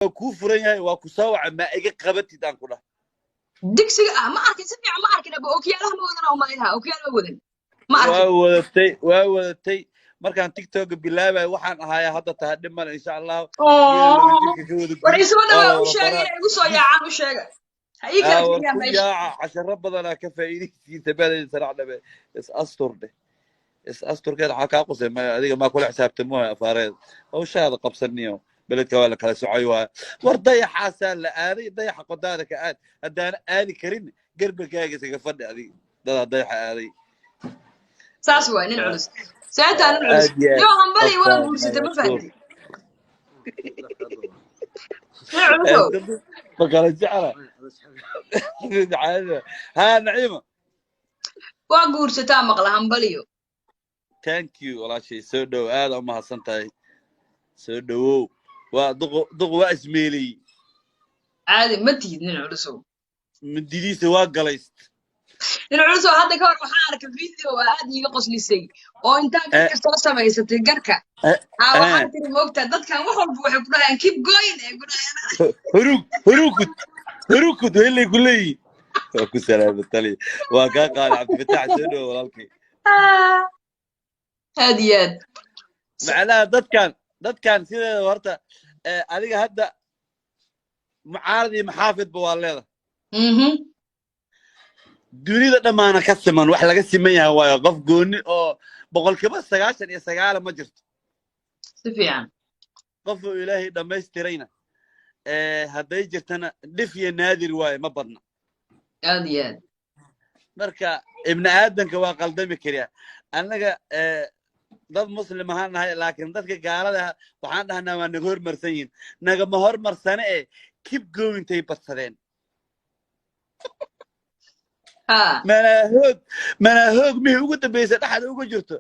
Waa kuu furan yahay, waa ku soo waca, maa iga qabatid aan ku dhahay. Digsiga ah ma arkin, si fiican ma arkin aba. Okiyaalaha ma wadan, umalaynaha okiyaal ma wadan, ma arkin. Waa wadatay, waa wadatay. Markaan TikToka bilaabay waxaan ahaaya hadda tahay dhib male, insha Allah. Geela laba jirka ka wada War guri isoo waa dhawaa la u wada sheega baraa. Inay igu soo yaacaan u sheega, ha ii kala War kiciyaan ku meesha. Yaaca, casharo badanaa ka faa'iidaysiin tabaadayda saracdhabe. Is astur dheh, is asturkeeda waxaa kaa qusay maya, adiga maa kula xisaabtamo afaareed. Hawshaada qabsaniyo, beledka waa la kala socay. Waaya war dayaxaasaa la aaday, dayaxa qodaada ka aad. Haddaana aadi karin, garbakaaga iskaga fadhi adiga, dadaa dayaxa aaday. Saas waay, nin culus seetaa, nin culus. Aad iyo aad. Yo, hambali, waa Qofkaan guursatay, ma astur. fahanti, nin culusow. Ma kala jecla ha, Naciima. Waa guursataa maqla, hambaliyo. Thank you, walaashay, soo dhow, aad u mahadsan tahay, soo dhowow. Waa duq, duq waa ismeeliyey. Caadi ma tihid, nin culusow. Mindidiisa waa galayst. Nin culusow, hadda ka hor waxaan arkay video oo aad iiga qoslisay oo intaa garka soo samaysatay garka aa waxaa tiri, moogtaa, dadkan wax walba waxay ku dhahayaan "keep going" ay ku dhahayaan. Hurug hurukud hurukud helay ku leeyihin. Waa ku salaama tali, waa kaa qaaday. Cabdifataax, soo dhowo walaalkay. Aad iyo aad. Macnaha dadkan sideeda horta adiga hadda mucaarad iyo maxaafidba waa leedahay. Dunida dhammaana ka siman, wax laga siman yahay waayo qof gooni oo 99% ma jirto. Si fiican. Qof uu Ilaahay dhammaystirayna hadday jirtana dhif iyo naadir waaye, ma badna. Aad iyo aad. Marka ibni aadanka waa qaldami kariya. Annaga dad muslim ahaan nahay, laakiin dadka gaalada waxaan dhahnaa waa naga hormarsan yihin. Nagama hormarsane ee keep goingtay badsadeen. Manaahoog manaahoog mihii ugu dambaysa dhexda uga jirto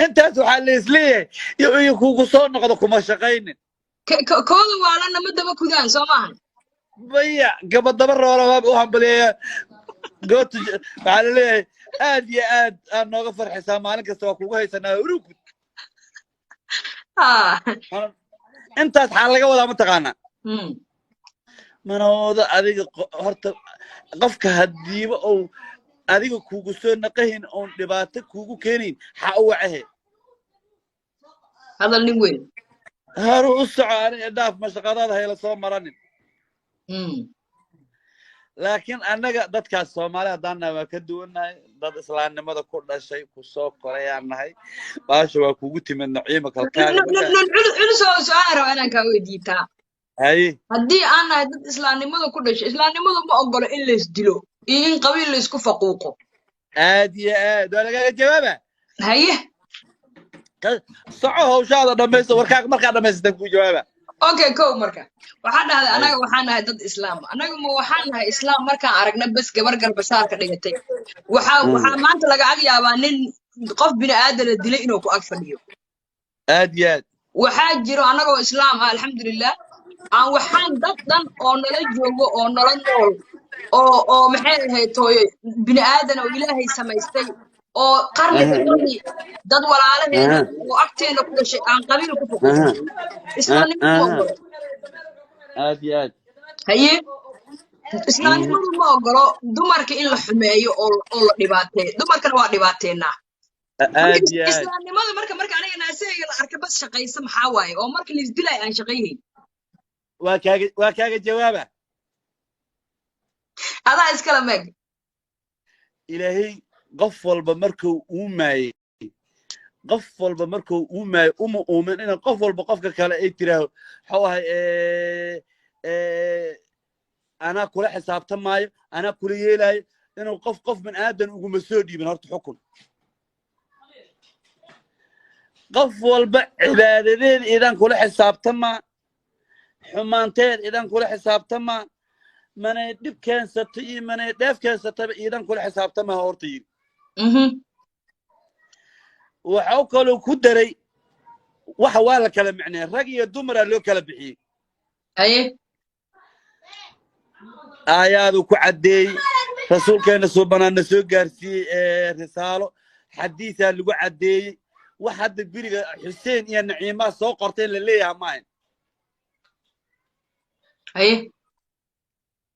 intaas waxaa la isleeyahay iyo kugu soo noqdo kuma shaqaynin. Kooda waalana ma daba kudaan, soo maahan? Maya, gabadaba roola waaba u hambaliyeeya goobta. Waxaa la leeyahay aad iyo aad aad nooga farxisaa, maalin kasta waa kugu haysanaa urugud. Intaas xaa laga wadaa, mataqaanaa? Manooda adiga horta qofka haddiiba uu adiga kugu soo naqahin oon dhibaato kugu keenayn, xaa u wacahe? Hadal nin weyn. Haru u soco, ani dhaaf, mashaqadaada hayla soo maranin. Laakiin annaga dadkaas Soomaali haddaan nahay waa ka duwannahay, dad islaamnimada ku dhashay, ku soo korayaan nahay. Baasha waa kugu timid, Naciima kalkaali. Culus oo su-aal raba inaan kaa weydiitaa. Haye. Haddii aan nahay dad islaamnimada ku dhashay, islaamnimadu ma ogolo in lays dilo iyo in qabiil laysku faquuqo. Aad iyo aad, waa lagaaga jawaaba. Haye. Soco, hawshaada dhamaysto, warkaaga markaa dhamaysatan kuu jawaaba. Okay, kow, marka waxaa dhahday anaga waxaan nahay dad islaam. Anaga ma waxaan nahay islaam markaan aragna bes gabar garbasaarka dhigatay? Waxaa maanta laga ag yaabaa nin qof bini aadana dilay inuu ku ag fadhiyo. Aad iyo aad. Waxaa jiro annagoo islaam ah, alxamdulilah, aan waxaan dad dhan oo nala joogo oo nala nool oo maxay ahayd tooyo bini aadan oo Ilaahay samaystay oo qarniga qarni dad walaalaheena oo agteena ku dhashay aan qabiil ku fuquuqin. Islaamnimadu ma ogolo. Aad iyo aad. Haye, islaamnimadu ma ogolo dumarka in la xumeeyo oo la dhibaateeyo. Dumarkana waa dhibaateynaa. Aad iyo aad. Islaamnimada marka aniga naasahayga la arka bas shaqaysa, maxaa waaye oo marka laisdilay aan shaqayhayn? Waa kaaga jawaaba. Adaa iskala meeg. Ilaahay qof walba markuu uumaayey, qof walba markuu uumaayey, uma uumin ina qof walba qofka kale ay tiraaho waxuu ahay anaa kula xisaabtamaayo, anaa kula yeelaayo, inuu qof bin aadan uguma soo dhiibin horta xukun. Qof walba cibaadadeed idan kula xisaabtamaa, xumaanteed idan kula xisaabtamaa, manay dhib keensato iyo manay dheef keensataba idan kula xisaabtamaa horta yidhi. Waxau kaloo ku daray waxa waa la kala micnaya, rag iyo dumaraa loo kala bixiyey. Haye. Aayaadu ku caddeeyey, rasuulkeena suubanaana soo gaarsiiyey ee risaalo xadiisaa lagu caddeeyey. Wax hadda beriga Xuseen iyo Naciimaa soo qorteen la leeyaha maahan. Haye.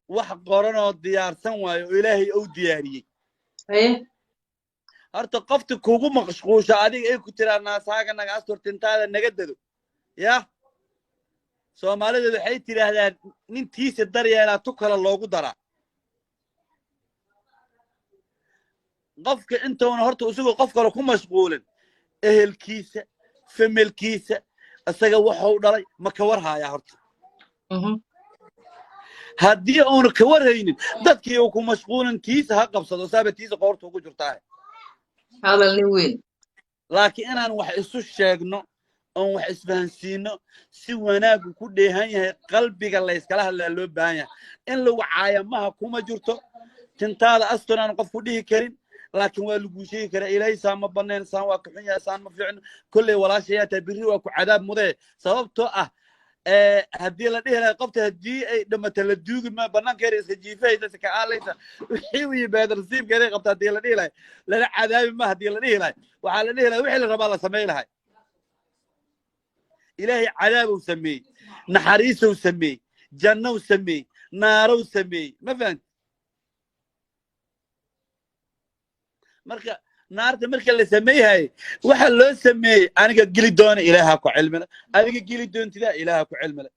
Wax qoran oo diyaarsan waayo oo Ilaahay uu diyaariyey. Haye. Horta qofta kugu maqshquusha adiga ay ku tiraa naasaaga naga astur, tintaada naga dado, ya Soomaalida waxay tidhaahdaan nintiisa daryeelaa tu kale loogu daraa. Qofka intuuna horta isagoo qof kale ku mashquulin, ehelkiisa, familkiisa, isaga waxuu dhalay ma ka war haayaa horta? Haddii uuna ka warhaynin, dadkii uu ku mashquulin, tiisa ha qabsado, saaba tiisa qoorta ugu jirtaa. Hadal nin weyn. Laakiin inaan wax isu sheegno oon wax isfahansiino, si wanaagu ku dheehan yahay qalbiga layskala hadlaa loo baahan yahay. In lagu caayamaha kuma jirto, tintaada aston aan qof ku dhihi karin, laakiin waa laguu sheegi karaa: Ilaahay saan ma banayn, saan waa ka xun yahay, saan ma fiicno. Kolley walaashayaa tahay, birri waa ku cadaab mudee. Sababtoo ah haddii la dhihi lahay qofta haddii ay dhamato la duugi ma banaankeeda iska jiifahaysa, iska aalaysa, wixii u yimaada nasiibkeeday qabta, haddii la dhihi lahay lala cadaabi ma, haddii la dhihi lahay waxaa la dhihi lahay wixii la rabaa la samay lahay. Ilaahay cadaabow sameeyey, naxariisow sameeyey, jannow sameeyey, naarow sameeyey, ma fahanti? Marka naarta marka la sameeyhay waxa loo sameeyey aniga geli doona Ilaaha ku cilmile, adiga geli doontida Ilaaha ku cilmile,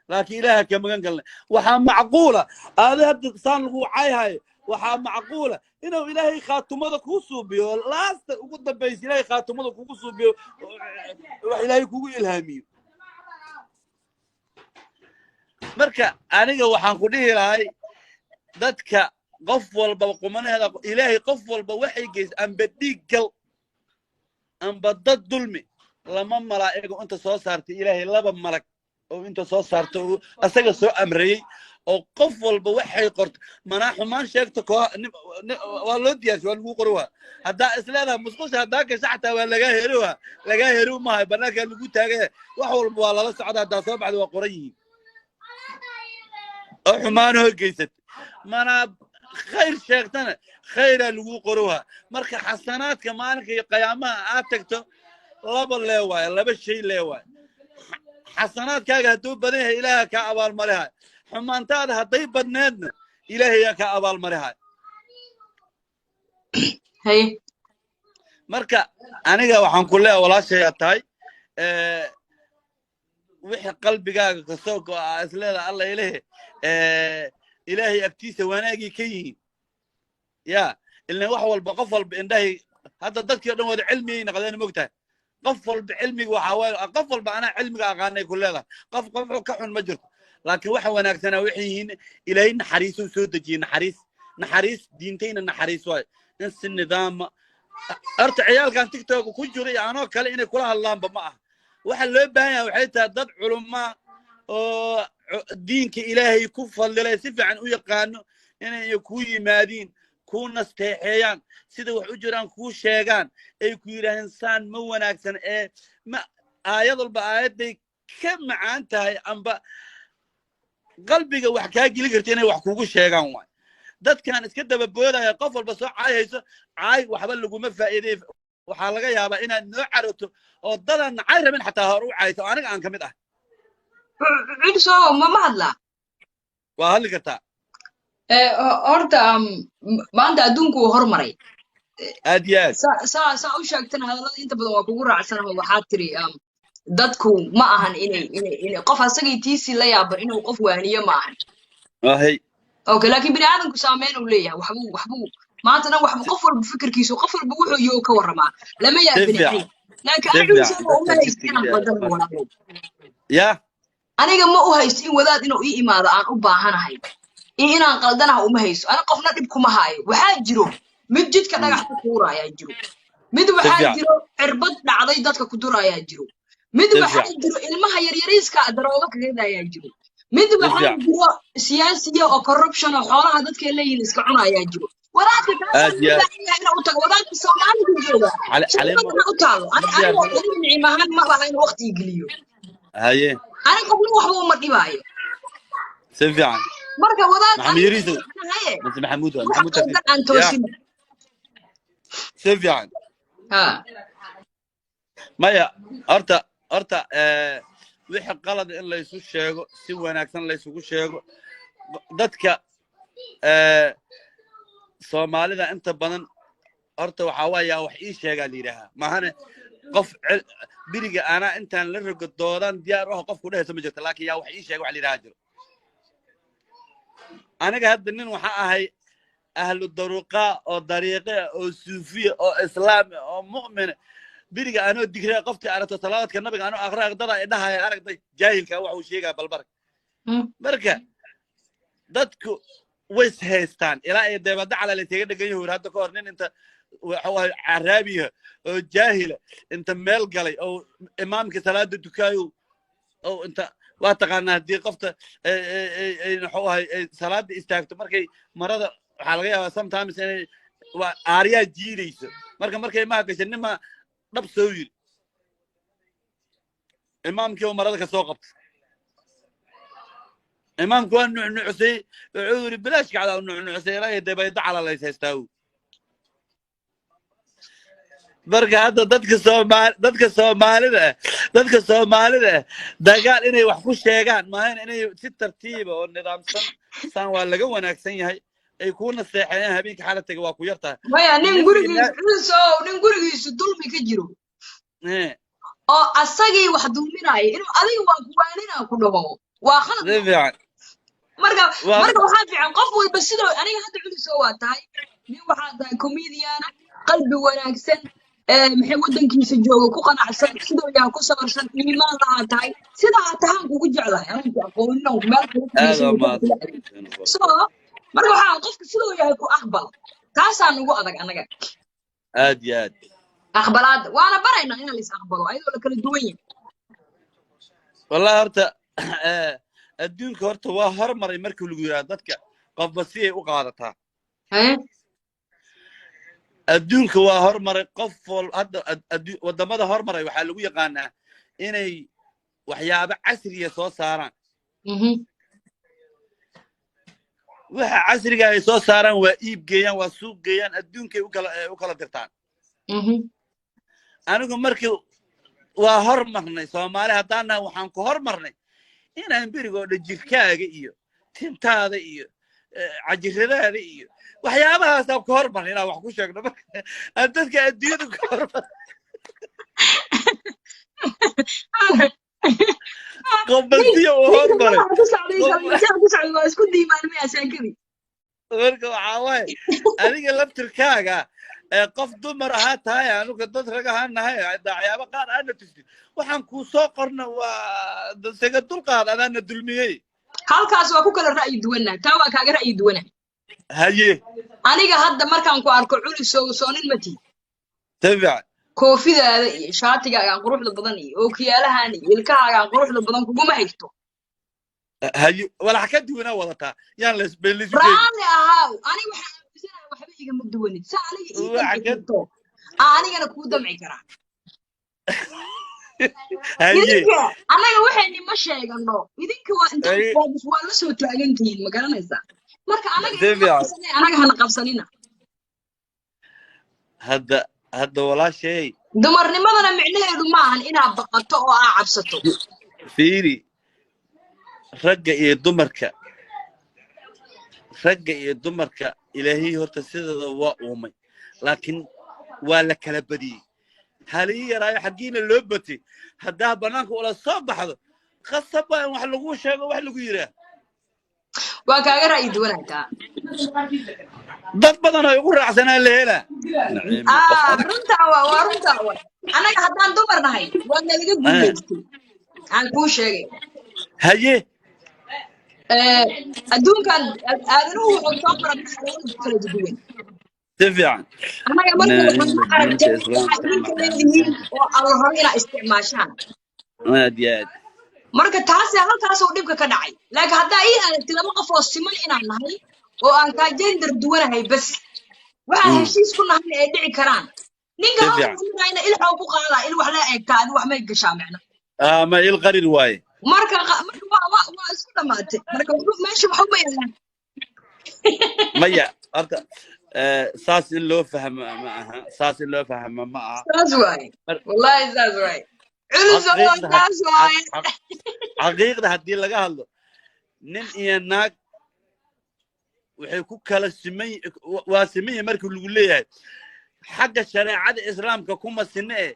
laakiin Ilaaha ka magan galnay. Waxaa macquula aadi hadda saan lagu cayhayo, waxaa macquula inuu Ilaahay khaatumada kuu suubiyo, laasta ugu dambaysa Ilaahay khaatumada kugu suubiyo, wax Ilaahay kugu ilhaamiyo. Marka aniga waxaan ku dhihi lahay dadka qof walba qumanaheeda Ilaahay qof walba waxay geysa, amba dhiig gal amba dad dulmi, lama malaa'igo inta soo saartay Ilaahay, laba malag oo inta soo saarta uu asaga soo amrayey oo qof walba waxay qorto manaa xumaan sheegto koo waa loo diyaarshay, waa lagu qori waa. Haddaa isleedahay musqusha haddaa gasho xataa waa lagaa heri, waa lagaa heri maayo, banaankaa lagu taagaya, wax walba waa lala socda. Haddaa soo baxda waa qoran yihiin oo xumaanoo geysatay, manaa khayr sheegtana khayraa lagu qorowa. Marka xasanaadka maalinka iyo qiyaamaha aad tagto laba lee waayo, laba shay lee waayo. Xasanaadkaaga hadduu badan yahay Ilaaha kaa abaalmarihay, xumaantaada hadday badneedna Ilaahayaa kaa abaalmarihay. Haye. Marka aniga waxaan ku leeyahay walaashayaa tahay, wixii qalbigaaga kasoo go'a isleedahay Alla ilahe Ilaahay agtiisa wanaagii ka yihiin, ya ilan wax walba qof walba indhahay hadda dadkii o dhan wada cilmiyay naqdeen, mogtahay? Qof walba cilmiga waxaa waaye qof walba anaa cilmiga aqaanay ku leedahay, qof qof ka xun ma jirto. Laakiin waxa wanaagsanaa waxay yihiin Ilaahay naxariisuu soo dejiyey, naxariis, naxariis diintayna naxariis waayo. In si nidaama horta ciyaalkan TikTok ku jira iyo anoo kale inay kula hadlaanba ma aha. Waxa loo baahan yahay waxay tahay dad culumaa oo diinka Ilaahay ku fadilay si fiican u yaqaano inay kuu yimaadiin, kuu nasteexeeyaan, sida wax u jiraan kuu sheegaan, ay ku yidhaahdeen saan ma wanaagsan ee ma aayad walba aayadday ka macaan tahay amba qalbiga wax kaa geli karta inay wax kugu sheegaan waay. Dadkan iska daba boodaya, qof walba soo caayhayso, caay waxba laguma faa'iiday. Waxaa laga yaabaa inaad noo caroto oo dadaan nacay rabin xataa hor u caayto, aniga aan ka mid ah. Culso ma hadlaa? Waa hadli kartaa. Horta maanta adduunku wuu hormaray. Aad iyo aad. Saa u sheegtana hadallada inta badan waa kugu raacsanaho. Waxaad tiri dadku ma ahan inay qof asagii tiisii la yaaban inuu qof waaniyo ma ahan. Ahay. Okay, laakiin bini aadamku saameyn uu leeyahay, waxbuu maanta dhan waxbuu qof walba fikirkiisu, qof walba wuxuu iyo ka warramaa lama Si yaabin. fiican. Laakiin Si aniga fiican. isaga uma Dadka haysto inaan qaldano, walaalow. Ya. Aniga ma u haysto in wadaad inuu ii imaado aan u baahanahay iyo inaan qaldanaha uma haysto. Aniga qofna dhib kuma haayo. Waxaa jiro mid jidka dhagax ku tuuraayaa jiro, mid Si waxaa fiican. jiro cirbad dhacday dadka ku duraayaa jiro, mid Si waxaa fiican. jiro ilmaha yaryariiska darooga kaga daayaa jiro, mid Si waxaa fiican. jiro siyaasiya oo corruption oo xoolaha dadka leeyihiin iska cunayaa jiro. Wadaadka kaasaa Aad loo iyo aad. baahan yahay inuu u tago wadaadka Soomaaliga jooga. Cali Calimo Shaqadana u taalo. Ma Aniga diyaarsan. aniga nicim ahaan ma laha in waqti geliyo. Haye. Aniga qofna waxba uma dhibaayo. Si fiican. Marka wadaad Maxamed aniga Yariisow haye mase Maxamuud waa wax Maxamuud Tartiib qaldan aan ya toosin. Si fiican. Ha. Maya, horta Wixii qalad in laysu sheego, si wanaagsan laysugu sheego. Dadka Soomaalida inta badan horta waxaa waayaa wax ii sheegaa la yidhaahaa maahane. Qof beriga anaa intaan la rogo doodaan diyaar u ah qofku dhehayso ma jirto, laakiin yaa wax ii sheega wax la yidhahaa jiro. Aniga hadda nin waxaa ahay ahlu daruuqa oo dariiqe ah oo suufiya oo islaam ah oo mu'mina. Beriga anoo digraa qoftii aragto salaadka nabiga anoo aqraa dada idhahaya aragtay jaahilka wax uu sheegaa balbarag. Marka dadku way is haystaan ilaa ay deebada calal isaga dhegan yahuur. Hadda ka hor nin inta waxuu ahay caraabiya oo jaahila inta meel galay oo imaamka salaada dukaayo oo inta waa taqaanaa haddii qofta ay muxuu ahay ay salaada istaagto, markay marada waxaa laga yaabaa sometimes inay waa aaryaa jiidayso. Marka markay maha gashay nima dhab soo yiri imaamkii oo marada ka soo qabtay. Imaamku waa nucnucsay, wuxuu yidhi bilaash kacdaa u nucnucsay ilaa iyo debayda calalays haystaa. Marka hadda dadka Soomaalida ah dagaal inay wax ku sheegaan maahan, inay si tartiiba oo nidaamsan saan waa laga wanaagsan yahay ay kuu naseexeeyaan. Habeenka xala tegay waa ku yar tahay. Maya, nin Nin gurigiisu culusow, nin gurigiisu dulmi ka jiro oo asagii wax dulminaya inuu adiga waan ku waaninaa ku dhaho waa khalad. Si fiican. Marka waa marka waxaa fiican qof walba sidoo aniga hadda culusow waa tahay nin, waxaa tahay comedian qalbi wanaagsan, maxay waddankiisa jooga ku qanacsan, sidoo yaha ku sabarsan, iimaan lahaa tahay, sidaa tahaan kugu jeclahay anigu aqoonin oo meel kula aad fadhiisan waa oo kula mahadsan. So marka waxaa qofka sidoo yahay ku aqbal, taasaa nugu adag anaga. Aad iyo aad. Aqbalaada waana baraynaa inaan la is aqbalo ayadoo la kala duwan yahay. Wallahi horta adduunka horta waa hormaray. Markii lagu yidhaha dadka qofba si ay u qaadataa. Adduunka waa hormaray. Qof wal hadda waddamada hormaray waxaa lagu yaqaanaa inay waxyaabo casriya soo saaraan. Waxa casriga ay soo saaraan waa iib geeyaan, waa suuq geeyaan, adduunkay u kala dirtaan. Anigu markii waa hormarnay Soomaali haddaan nahay, waxaan ku hormarnay inaan berigoo dhan jirkaaga iyo tintaada iyo cajiradaada iyo waxyaabahaasaan ku hormarnay inaan wax ku sheegno. Marka aan dadka adduunyada ku hormar qofbasiya uu Ninka hormaray. madaxa ku socday salmijaha ku socday waa isku diimaan miyaa sheekadii? Marka waxaa waaye adiga laftirkaaga ee qof dumar ahaa tahay, anuga dad rag ahaan nahay, waxyaabo qaar aadna tustid waxaan kuu soo qorna waa isaga dulqaad adaana dulmiyey. Halkaas waa ku kala ra'yi duwannahay, taa waa kaaga ra'yi duwanahay. Haye. Aniga hadda markaan ku arko culusow, soo nin ma tihi? Tabican. Koofidaada iyo shaatigaagaan quruxda badan iyo ookiyaalahan iyo ilkahaagaan quruxda badan kuguma xigto. Haye, walax ka duwanaa wadataa yaan laysu sheegin. Raalli ahaaw, aniga waxaan aaminsanahay waxba igama duwanid sa aniga ii wax damci ka karto aa anigana kuu damci karaa. Haye. Idinka annaga waxayni ma sheegano, idinka waa inta Haye. waa la soo taagan tihiin, ma garanaysaa? Marka anaga idinma tabican. qabsanay, anaga hana qabsanina. Hadda walaashay Dumarnimadana micnaheedu maahan inaad baqato oo aa cabsato. Fiiri, ragga iyo dumarka Ilaahay horta sideeda waa uumay, laakiin waa la kala badiyey. Halii yaraayo xaggiina loo batay haddaa bannaanka ula soo baxdo khasab baa in wax lagu sheego, wax lagu yidhaah. Waa kaaga ra'yi duwanahay taa. Dad badan oo igu raacsanaa la helaa. Naciimo qof adag. Runtaa waa runtaa waa annaga haddaan dumar nahay waa nalaga guulaystay, aan kuu sheegay. Haye. Adduunkan aadanuhu wuxuu soo maray marxalado kala duwan. Si fiican. Annaga marka waxaad Naciimo ma diinta aragteen islaamka waxaa idinka leedihiin oo alla rabo inaad isticmaashaan. Aad iyo aad. Marka taasi halkaasuu dhibka ka dhacay, laakiin haddaa ii aragti laba qof oo siman inaan nahay oo aan kaa gender duwanahay bas waxaa heshiis ku nahayna ay dhici karaan ninka Si halkaas fiican. marayna il xoo ku qaadaa, il wax la eegtaa, adi wax may gashaa micna. Ma il qarir waaye. Marka waa isku dhamaatay, marka meesha waxba ma yaalaan. Maya, horta saas in loo fahmo ma aha, saas in loo fahmo ma aha. Saas waaye. Wallahi saas waaye. Culus oo Xaqiiqda taas waaye. Xaqiiqda haddii laga hadlo, nin iyo naag waxay ku kala siman, waa siman yihiin markii lagu leeyahay xagga shareecada Islaamka kuma sinne e,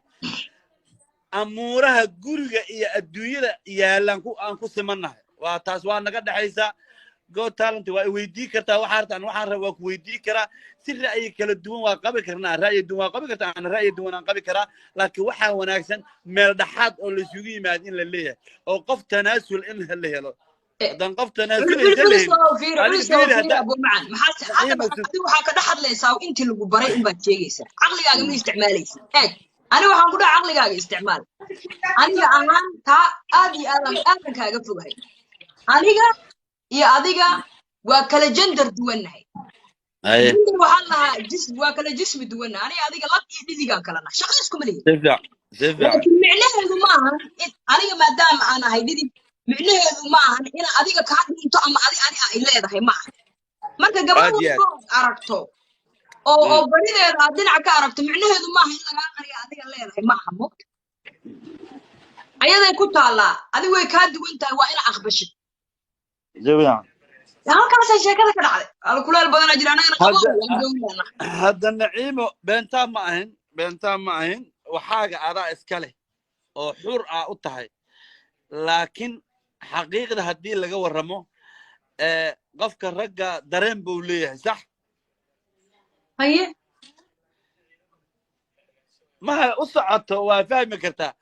amuuraha guriga iyo adduunyada yaallaan ku aan ku simannahay. Waa taas, waa naga dhexaysaa. Go Talent waa i weydii kartaa waxaa rabtaan, waxaan raba waa ku weydii karaa. Si ra'yi kala duwan waa qabi karnaa, ra'yi duwan waa qabi kartaa, ana ra'yi duwan aan qabi karaa, laakiin waxaa wanaagsan meel dhexaad oo laysugu yimaado in la leeyahay oo qof tanaasul in la helo. Haddaan qof tanaasulaysa la Culus helin oo fiiri. Adiga Culus oo fiiri fiiri. Hadda Abu Macan, maxaa hadda Naciima. Adiga waxaa ka dhex hadlaysaa intii lagu baray unbaad sheegaysaa, caqligaaga ma isticmaalaysid. Eeg, ani waxaan ku dhaha caqligaaga isticmaal. Aniga ahaan taa aad iyo aadan aadan kaaga fogahay. Aniga iyo adiga waa kala gender duwannahay. Haye. Gender waxaan lahaa jism, waa kala jismi duwannahay. Aniga adiga lab iyo dhidigaan kala nahay, shaqo iskuma lihin. Si fiican, si fiican. Laakiin micnaheedu ma ahan in aniga maadaama aan ahay dhidig, micnaheedu ma ahan in adiga kaa dhinto ama adi ani ay leedahay, ma aha. Marka gabadh Aad iyo aad. walba ood aragto oo barideeda aad dhinac ka aragto, micnaheedu maaha in lagaa qariya adiga leedahay, ma aha. Mogta ayaday ku taallaa, adiga way kaa duwan tahay, waa ina aqbashid. Si fiican. Halkaasay sheekada ka dhacday. Ala, kuleel badanaa jira, anagana qabo Hadda waan joognana. Hadda Naciimo, beentaa ma ahin, beentaa ma ahin. Waxaaga adaa iska leh oo xur ah u tahay, laakiin xaqiiqda haddii laga warramo, qofka ragga dareen buu leeyahay, sax? Haye. Maha u socoto, waa fahmi kartaa.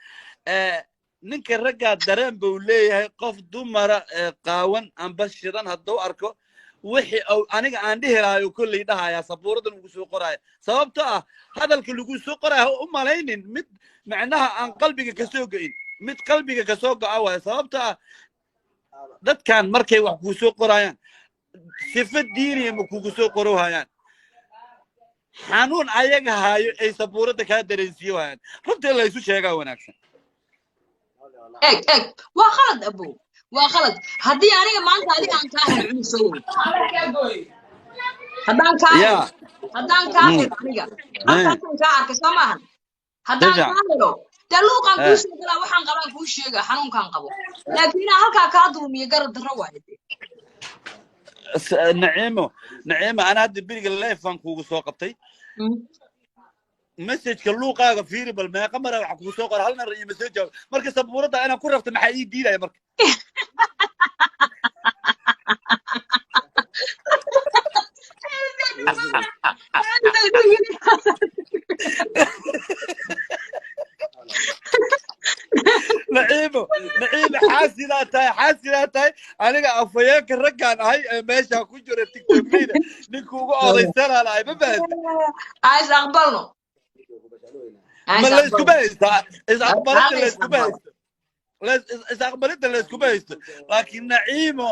Ninka raggaa dareen buu leeyahay. Qof dumara ee qaawan amba shidan hadduu arko, wixii uu aniga aan dhihi lahayo kolley dhahayaa, sabuuradan ugu soo qoraya. Sababto ah hadalka lagu soo qoraya ha u malaynin mid macnaha aan qalbiga kasoo go'in, mid qalbiga kasoo go'a waayo. Sababto ah dadkan markay wax kuu soo qorayaan, sifo diiniya ma kugu soo qorohayaan, xanuun ayaga haayo ay sabuuradda kaa dareensiiyo hayaan. Runtii la isu sheegaa wanaagsan. Eeg, eeg, waa khalad abow, waa khalad. Haddii aniga maanta adiga aan kaa helo, culusow, haddaan kaa helo, haddaan kaa helo aniga halkaasaan kaa arkay, soo maahan? Haddaan Sifiican. kaa helo, dee luuqaan kuu soo galaa, waxaan qabaan kuu sheega, xanuunkaan qabo, laakiin inaan halkaa kaa dulmiyo garab darro waaye dee. Naciimo, Naciimo, ana hadda beriga live-an kuugu soo qabtay. Messageka luuqaaga fiiri bal, meeqa mara waxa kugu soo qora, hal mar iima soo jawaab. Marka sabuuradda inaan ku rafto maxaa ii diidaya marka? Naciimo, Naciimo, xaasidaa tahay, xaasidaa tahay. Aniga afhayeenka raggaan ahay ee meesha ku jira TikTokleyda, ninka ugu odaysanaan ahay, ma fahamtay? Aan is aqbalno, aan Ma is la iskuma aqbalno. haystaa is-aqbalinta? Hal La is iskuma aqbalo. haysto. Is-aqbalinta la iskuma haysto, laakiin Naciimo,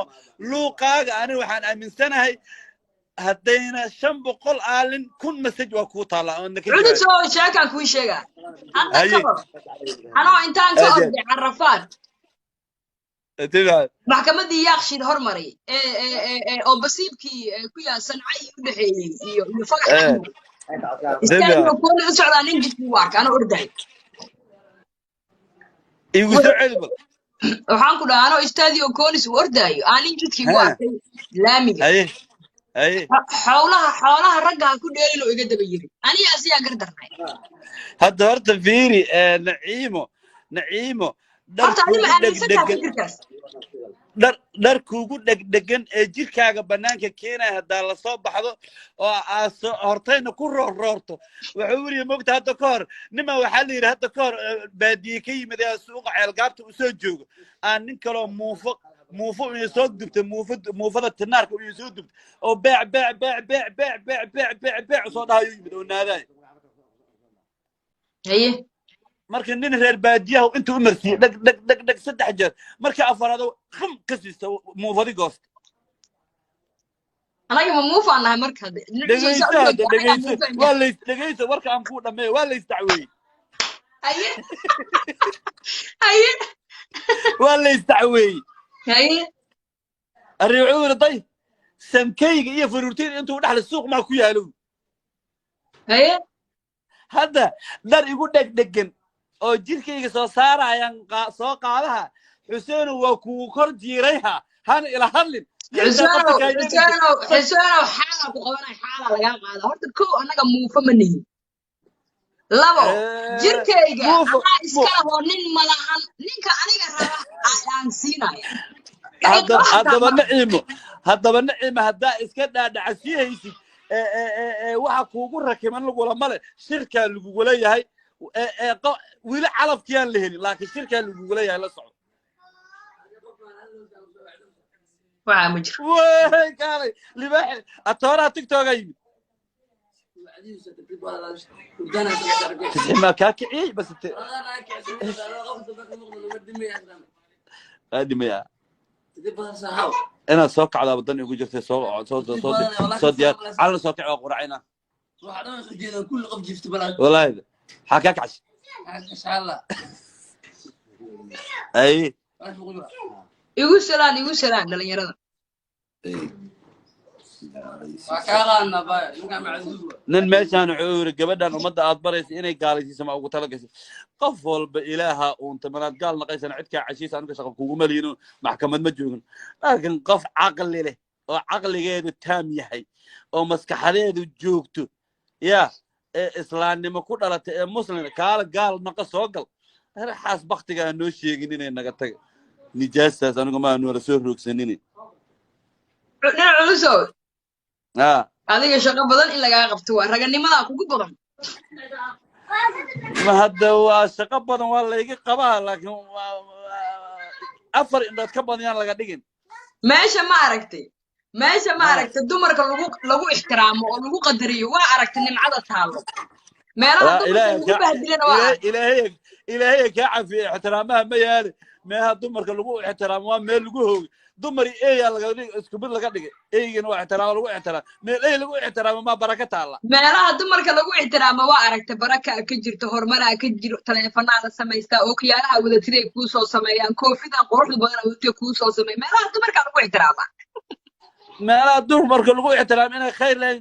luuqaaga ani waxaan aaminsanahay haddayna 500 aalin, 1000 message waa kuu taallaa oodna ka Culus jawaabin. oo sheekaan kuu sheegaa hadda ka hor, anoo intaan ka Aad orday Carafaad timaa maxkamaddii Yaaqshiid hormaray ee ee ee ee oo basiibkii ku yaal Sanca iyo u dhexeeyey iyo Fagax Axmed timaa istaagoo kooli u socdaa, nin jidkii u arka anoo orday. Igu soo celi bal. Waxaan ku dhahaa, anoo istaadiyo koonis u ordaayo aan nin jidkii u arkay laamiga. Haye, haye. Xoolaha ragga ha ku dheelin oo iga daba yiri, aniga asigaa gardarnay. Hadda horta fiiri, Naciimo, Naciimo, dhar Horta adi ma kuugu aaminsantaha dhegdhegan fikirkaas? Dhar kuugu dhegdhegan ee jirkaaga banaanka keenaya haddaa lasoo baxdo oo aad hortayna ku roorroorto, wuxuu yidhi mogta hadda ka hor nima waxaa la yidhi hadda ka hor baadiye ka yimid ee suuqa Ceelgaabta usoo joogo, aan nin kaloo muufo inay soo dubtay, muufo, muufada tinaarka inay soo dubtay oo beec beec beec beec beec beec beec beec beec soo dhahayo yimid oo naadaay. Haye. Marka nin reer baadiyaha intuu u marsiiyey dheg dheg dheg dheg saddex jeer, markii afaraad qum ka siista muufadi goosta. Anaga ma muufaan nahay marka hadde Dhegayso hadda, dhegayso, waa lays dhegayso warka aan kuu dhameeyo, waa lays dacweeyey. Haye, haye. Waa lays dacweeyey. Haye. Arrin wuxuu yidhi, day sankayga iyo faruurtayda intuu dhexle suuq maa ku yaalo. Haye. Hadda dhar igu dhegdhegan Oo jirkayga soo saarayaan soo qaadaha. Xuseenow, waa kugu kor jiirayha, hana ila hadlin. Xuseenow, Xuseenow, Xuseenow, xaalaa ku qabanay, xaalaa lagaa qaada. Horta kow, annaga muufa ma nihin. Labo, jirkayga anaa iska lahoo, nin malahan. Ninka aniga raba aan siinaya. Haddaba Naciimo, haddaba Naciimo, haddaa iska dhaadhacasii haysid, waxa kuugu rakiman lagula male, shirkaa lagugula yahay. Weli calafkiyaan la helin, laakiin shirkaa lagugula yahay, la soco. Waxaa ma jiro. Wey, kaalay libaaxe atooraha TikToka yimid. Tisxi maa kaa kiciyey? Bas dhimaya inaad soo kacdaa wadan igu jirtay. Soo soo soo soo diyaar, calna soo kic, waa quracayna. Wallahi maxaa kaa kacsi ay? Igu salaan, igu salaan dhalinyarada. Nin meeshaan wuxuu yiri, gabadhan ummadda aad baraysa inay gaalaysiiso ma ugu talagashay? Qof walba ilaaha uunta manaad gaal naqaysana, cid kaa cashiisa aniga shaqa kuguma liino, maxkamad ma joogin. Laakiin qof caqli leh oo caqligeedu taam yahay oo maskaxdeedu joogto ya ee islaamnimo ku dhalatay ee muslim, kaala gaal naqa, soo gal raxaas baktiga aan noo sheegin inay naga taga nijaastaas, anigu maa noola soo roogsanine. Nin culusow, adiga shaqo badan in lagaa qabto waa raganimadaa kugu badan. Ma hadda waa shaqo badan waa layga qabaa, laakiin afar indhood ka badan yaan laga dhigin. Meesha ma aragtay, meesha ma aragtay dumarka lagu ixtiraamo oo lagu qadariyo? Waa aragtay nimcada taallo meelaha dumarka lagu bahdilana, waa aragtay. Ilaahay, ilaahay kaa cafiye. Ixtiraamaha ma yaali meelaha dumarka lagu ixtiraamo, waa meel lagu hoogay. Dumar iyo eeyaa laga dhig, isku mid laga dhigay. Eygana waa ixtiraamo, lagu ixtiraamo. Meel ey lagu ixtiraamo maa baraka taalla? Meelaha dumarka lagu ixtiraamo waa aragtay, baraka ka jirto, horumaraa ka jiro, taleefanaa la samaystaa, ookiyaalaha wadatid kuu soo sameeyaan, koofidan quruxda badan wadatid kuu soo sameeya. Meelaha dumarka lagu ixtiraamaa. Meelaha dumarka lagu ixtiraamo inay khayr lahayn,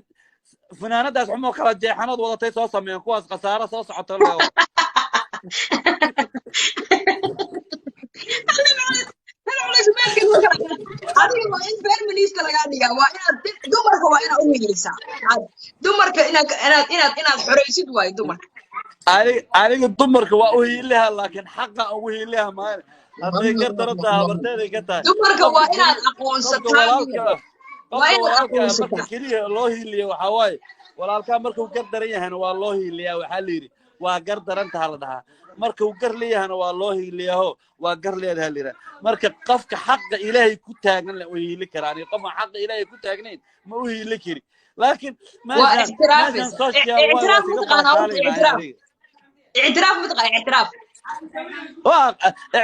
funaanadaas xumoo kala jeexanood wadatay soo sameeyaan, kuwaas khasaaro soo socota laga wado. Adiga waa in feminist lagaa dhigaa, waa inaad dumarka, waa inaad u hiilisaa dumarka, inaad xoraysid waayo dumarka. Aniga dumarka waa u hiiliha, laakiin xaqa ugu hiiliha maayane hadday gar daran tahay habarteeday ka tahay. Dumarka waa qofka inaad keli qofka aqoonsataa, walaalka waa qofka inaad walaalka marka aqoonsataa. Keliya loo hiiliyo waxaa waaye, walaalkaa markuu gar daran yahayna waa loo hiiliyaa, waxaa la yidhi waa gar daran taha la dhahaa. Markuu gar leeyahana waa loo hiiliyaho, waa gar leedaha la yidhaha. Marka qofka xaqa ilaahay ku taagan la u hiili karaa, aniga qofka xaqa ilaahay ku taagnayn ma u hiili kari. Laakiin waa meeshaan meeshaan ixtiraafaysa social waay waa ictiraaf iskaga mataqaanaa horta? baashaalayna Ictiraaf, aniga. Ictiraaf mataqaana? Ictiraaf. Waa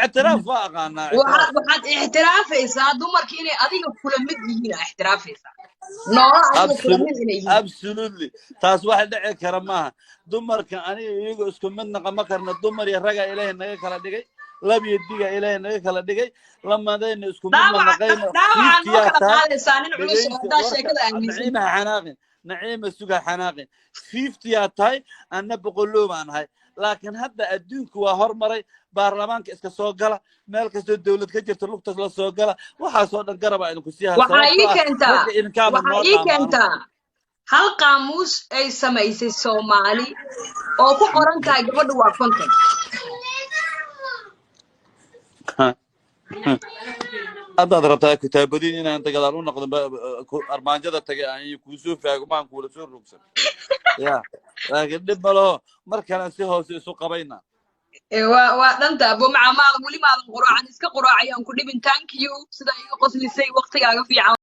ictiraaf, waa aqaanaa ictiraaf. Waxaad ixtiraafaysaa dumarka inay adiga kula mid yihiin, aa ixtiraafaysaa noola adiga kula mid inay yihiin. Absolutely, taas wax dhici kara maaha. Dumarka aniga iyago isku mid naqama karna. Dumar iyo raga ilaahay naga kala dhigay, lab iyo diga ilaahay naga kala dhigay, lamadayna isku mid ma dhaawaca naqayno. Dhaawacaa noo Fiiftiyaa kala tahay. qaadaysaa, nin culus oo Dhegaysta haddaa warka. sheekada aaminsan. Naciima ha xanaaqin, Naciima suga, xanaaqin. 50-yaa tahay, anna boqoloo baan ahay. Laakiin hadda adduunku waa hormaray, baarlamaanka iska soo gala, meel kastoo dowlad ka jirta lugtaas la soo gala, waxaasoo dhan garabaa idinku sii ha Waxaa sababtoo ii ah keentaa ragga idinkaaba waxaa noo ii dhaama anu. keentaa hal qaamuus ay samaysay Soomaali oo ku qoran tahay gabadhu waa 50. Haddaad rabtaa kitaabadiin inaan inta gadaal u noqdo armaanjada tagay aan iyo kuu soo faago, maan kuula soo rogsan ya, laakiin dhib ma laho, mar kalean si hoose isu qabayna. Waa dhanta abo macaa, maadan weli maadan quraacan, iska quraacayaan ku dhibin. Thank you sida iga qoslisay, waqtigaaga fiican.